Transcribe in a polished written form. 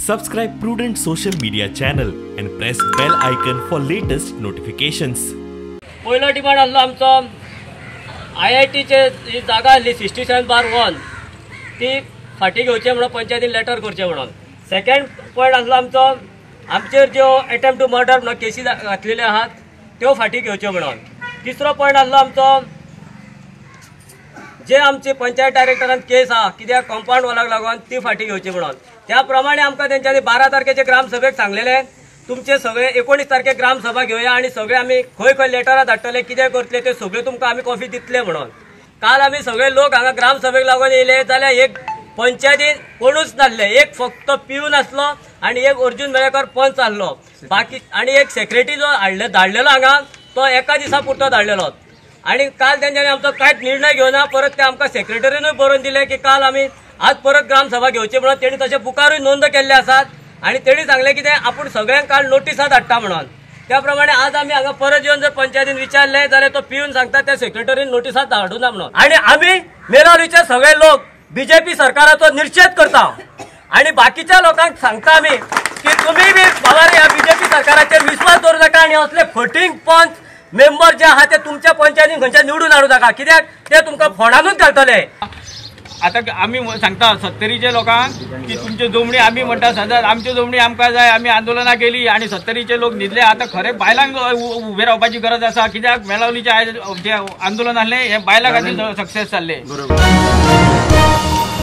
Subscribe Prudent Social Media channel and press bell icon for latest notifications. पयलो demand आसलो आमचो आयआयटीचे ही जागा आसली 67/1 ती फाटी घेवचे म्हणून पंचायतीन लेटर करचें म्हणून. सेकंड पॉयंट आसलो आमचो आमचेर ज्यो एटेम्प्ट टू मर्डर म्हणून केसी घातलेल्यो आहात त्यो फाटी घेवच्यो म्हणून. तिसरो पॉयंट आसलो आमचो जे आमचे पंचायत डायरेक्टरान केस आहा कित्याक कंपाउंड वॉलाक लागून ती फाटी घेवची म्हणून. त्या प्रमाणे आमकां तेंच्यांनी 12 तारखेचे ग्रामसभेक सांगलेले तुमचे सगळे 19 तारखेक ग्रामसभा घेवया आनी सगळे आमी खंय खंय लेटरां धाडटले कितें करतले ते सगळे तुमकां आमी कॉफी दितले म्हणून. काल आमी सगळे लोक हांगा ग्रामसभेक लागून येयले जाल्यार एक पंचायतीन कोणूच नासले, एक फक्त पिवन आसलो आनी एक अर्जुन मेळेकर पंच आसलो, बाकी आनी एक सेक्रेटरी जो हाडले धाडलेलो हांगा तो एका दिसा पुरतो धाडलेलो. आनी काल तेंच्यांनी आमचो कांयच निर्णय घेवना, परत ते आमकां सेक्रेटरीनूय बरोवन दिले की काल आमी आज परत ग्रामसभा घेवची म्हणून. तेणी तशे बुकारूय नोंद केल्ले आसात आनी तेणी सांगलें कितें आपूण सगळ्यांक काल नोटिसां धाडटा म्हणून. त्या प्रमाणे आज आमी हांगा परत येवन जर पंचायतीन विचारलें जाल्यार तो पिवन सांगता त्या सेक्रेटरीन नोटिसां धाडूना म्हणून. आनी आमी मेलावलीचे सगळे लोक बीजेपी सरकाराचो निषेध करता आनी बाकीच्या लोकांक सांगता आमी की तुमी बी बाबा रे ह्या बीजेपी सरकाराचेर विश्वास दवरूं नाका आनी असले फटींग पंच मेंबर जे आहा ते तुमच्या पंचायतीन खंयच्या निवडून हाडूं नाका, कित्याक ते तुमकां फोंडानूच घालतले. आता आमी सांगता सत्तरीच्या लोकांक की तुमच्यो जमणी आमी म्हणटा सदांच आमच्यो जमणी आमकां जाय, आमी आंदोलनां केली आनी सत्तरीचे लोक न्हिदले. आतां खरें बायलांक उबें रावपाची गरज आसा, कित्याक मेळावलीचें आयज जें आंदोलन आसलें हें बायलां खातीर सक्सेस जाल्लें.